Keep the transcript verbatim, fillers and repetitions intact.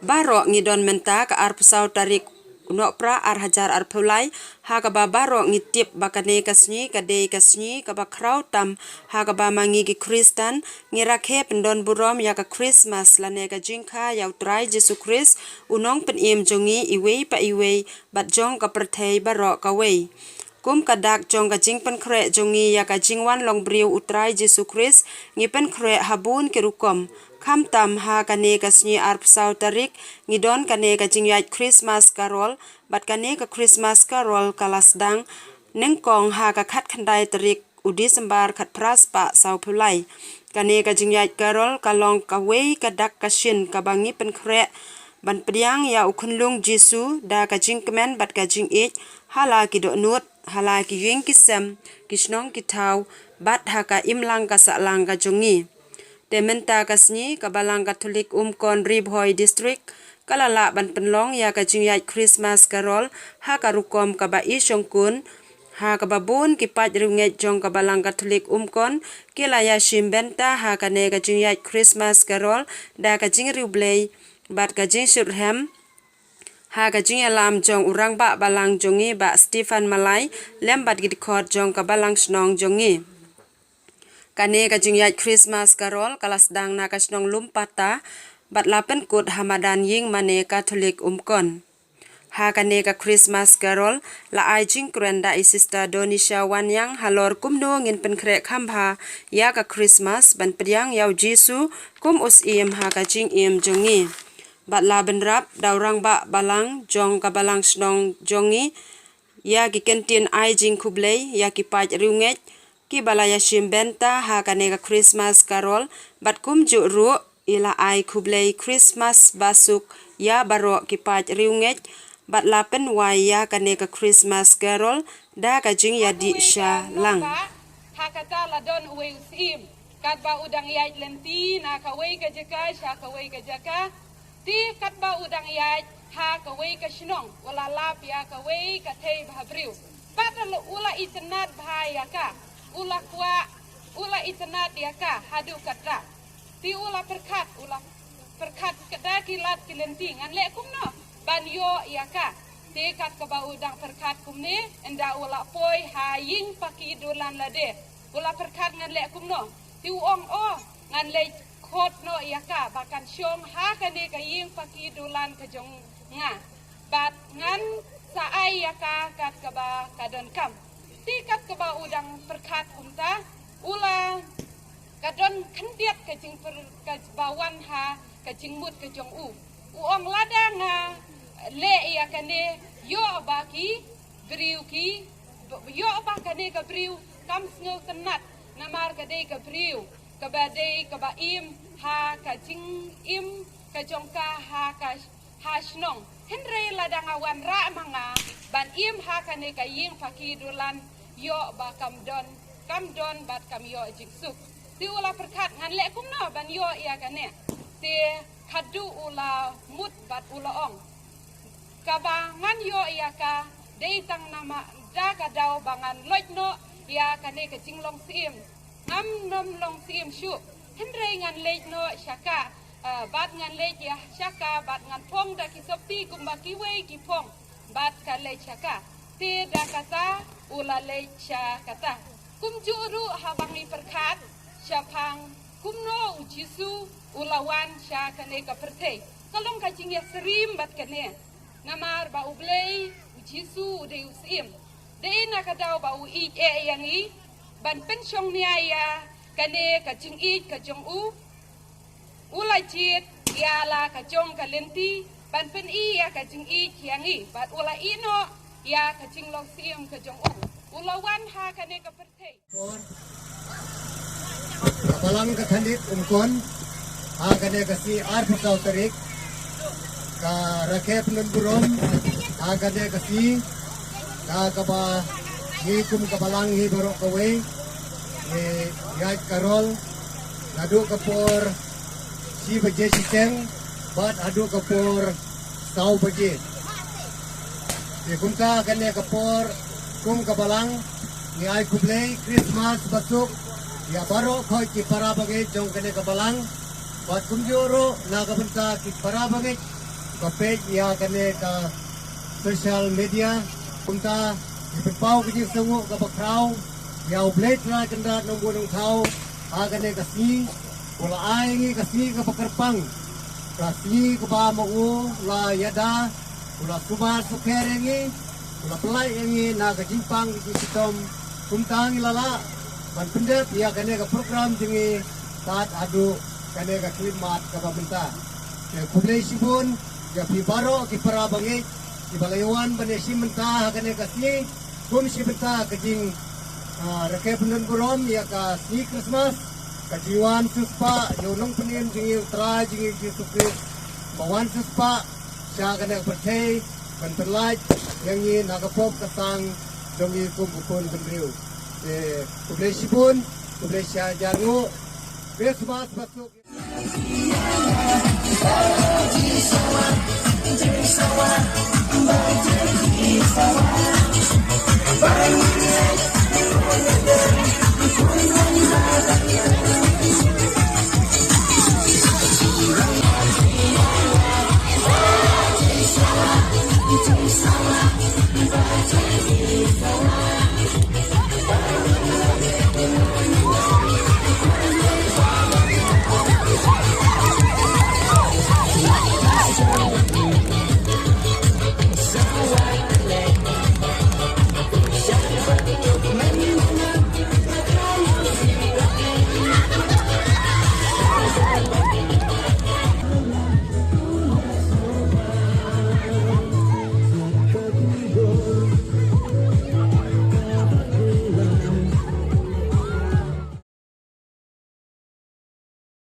Baroh ngi don mynta ka arphew saw tarik u Nohprah ar hajar arphew lai, ha kaba baroh ngi tip ba kane ka sngi ka dei ka sngi kaba khraw tam, ha kaba ma ngi ki Khristan ngi rakhe pyndon burom ïa ka Christmas lane ka jingkha ïa u Trai Jisu Khrist, u Nongpynim jong ngi iwei pa iwei bad jong ka pyrthei baroh kawei. Kum ka dak jong ka jingpynkhreh jong ngi ïa ka jingwan long briew u Trai Jisu Khrist, ngi pynkhreh ha bun ki rukom. Khamtam ha kane ka sngi arphew saw tarik, ngi don kane ka jingïaid Christmas Carol, bad kane ka Christmas Carol ka la sdang nyngkong ha ka khatkhyndai tarik u December khatphra spah sawphew lai. Kane ka jingïaid Carol ka long kawei ka dak ka shin kaba ngi pynkhreh ban pdiang ïa u khunlung Jisu da ka jingkmen bad ka jingïeit ha la ki dohnud, ha la ki ïing ki sem, ki shnong ki thaw, bad ha ka imlang ka sahlang ka jong ngi. Te mynta ka sngi ka Balang Katholik Umkon Ri Bhoi District ka la lah ban pynlong ïa ka jingïaid Christmas Carol ha ka rukom kaba i shongkun, ha kaba bun ki paid riewngeit jong ka Balang Katholik Umkon ki la ïashim bynta ha kane ka jingïaid Christmas Carol da ka jingriewblei bad ka jingshitrhem ha ka jingïalam jong u Rangbah Balang jong ngi Bah Stephen Malai lem bad ki dkhot jong ka Balang Shnong jong ngi. Kane ka jingïaid Christmas Carol ka la sdang na ka shnong Lumpata bad la pynkut ha madan ïing mane Katholik Umkon. Ha kane ka Christmas Carol la ai jingkren da i Sister Donisha Wanyang halor kumno ngin pynkhreh kham bha ïa ka Christmas ban pdiang ïa u Jisu kum u Syiem ha ka jingim jong ngi. Bad la bynrap da u Rangbah Balang jong ka Balang Shnong jong ngi ïa ki kyntien ai jingkhublei ïa ki paid riewngeit kiba la ïashim bynta ha kane ka Christmas Carol, bad kumjuh ruh i la ai khublei Christmas basuk ïa baroh ki paid riewngeit bad la pynwai ïa kane ka Christmas Carol da ka jingïadih sha lang. Ha kata la don uwei u Syiem, katba u dang ïaid lynti na kawei ka jaka sha kawei ka jaka, te katba u dang ïaid ha kawei ka shnong, u la lap ïa kawei ka thei bha briew. Bad u la itynnad bha ïa ka, u la kwah, u la itynnad ïa ka haduh katta. Te u la pyrkhat, u la pyrkhat kata ki lad ki lynti, ngan leh kumno ban ïoh ïa ka. Te kat kaba u dang pyrkhat kumne, ynda u la poi ha ïing paki dulan lade, u la pyrkhat ngan leh kumno. Te u ong, o, ngan leit khot noh ïa ka ba kan shong ha kane ka ïing paki dulan ka jong nga, bad ngan sa ai ïa ka kat kaba ka donkam. Te kat kaba u dang pyrkhat kumta, u la ka don khyndiat ka jingpyr-, kaba wan ha ka jingmut ka jong u. U ong, lada nga leh ïa kane, ïoh ba ki briew ki, ïoh ba kane ka briew kam sngewtynnad, namar ka dei ka briew kaba dei kaba im ha ka jingim ka jong ka ha ka ha shnong. Hynrei lada nga wanrah ma nga ban im ha kane ka ïing paki dulan, ïoh ba kam don, kam don bad kam ïoh jingsuk. Te u la pyrkhat, ngan leh kumno ban ïoh ïa kane. Te khadduh u la mut bad u la ong, kaba ngan ïoh ïa ka dei tang namar da ka daw ba ngan leit noh ïa kane ka jinglong syiem. Ngam nym long syiem shuh, hynrei ngan leit noh sha ka, eh, bad ngan leit ïa sha ka, bad ngan phong da ki sotti kumba kiwei ki phong, bad ka leit sha ka. Te da kata u la leit sha kata. Kumjuh ruh haba ngi pyrkhat shaphang kumno u Jisu u la wan sha kane ka pyrthei, ka long ka jingïasyriem bad kane. Namar ba U Blei, U Jisu u dei u Syiem. Dei na ka daw ba u ïeit eh ïa ngi ban pynshong nia ïa kane ka jingïeit ka jong u. U la jied ïa la ka jong ka lynti ban pyni ïa ka jingïeit ïa ngi, bad u la ïehnoh ïa ka jinglong Syiem ka jong u. U la wan ha kane ka pyrthei. Ka Balang Katholik Umkon, ha kane ka sngi arphew saw tarik, ka rakhe pyndon burom ha kane ka sngi, da kaba ngi kum ka Balang ngi baroh kawei ngi ïaid karol naduh ka por shi baje shiteng bad haduh ka por saw baje. Te kumta kane ka por kum ka Balang ngi ai khublei Christmas basuk ïa baroh khoit ki para bangeit jong kane ka Balang, bad kumjuh ruh na ka bynta ki para bangeit Ka peit ïa kane ka social media, kumta ngi pynpaw ka jingsngewnguh kaba khraw ïa U Blei Trai Kynrad Nongbuh Nongthaw ha kane ka sngi. U la ai ngi ka sngi kaba kyrpang, ka sngi kaba ma u la ïada, u la sumar sukher ïa ngi, u la pynlait ïa ngi na ka jingpang ka jingshitom. Kumta ngi la lah ban pyndep ïa kane ka program jong ngi tad haduh kane ka khyllipmat kaba mynta. Te khublei shibun ïa phi baroh ki para bangeit kiba la ïawan ban ïashim bynta ha kane ka sngi, kum shi bynta ka jing, ah, rakhe pyndon burom ïa ka sngi Christmas, ka jingwan siewspah ïa u Nongpynim jong ngi, U Trai jong ngi Jisu Khrist, ba wan siewspah sha kane ka pyrthei ban pynlait ïa ngi na ka pop ka sang jong ngi kum u khun bynriew. Te khublei shibun, khublei shihajar nguh. Christmas basuk.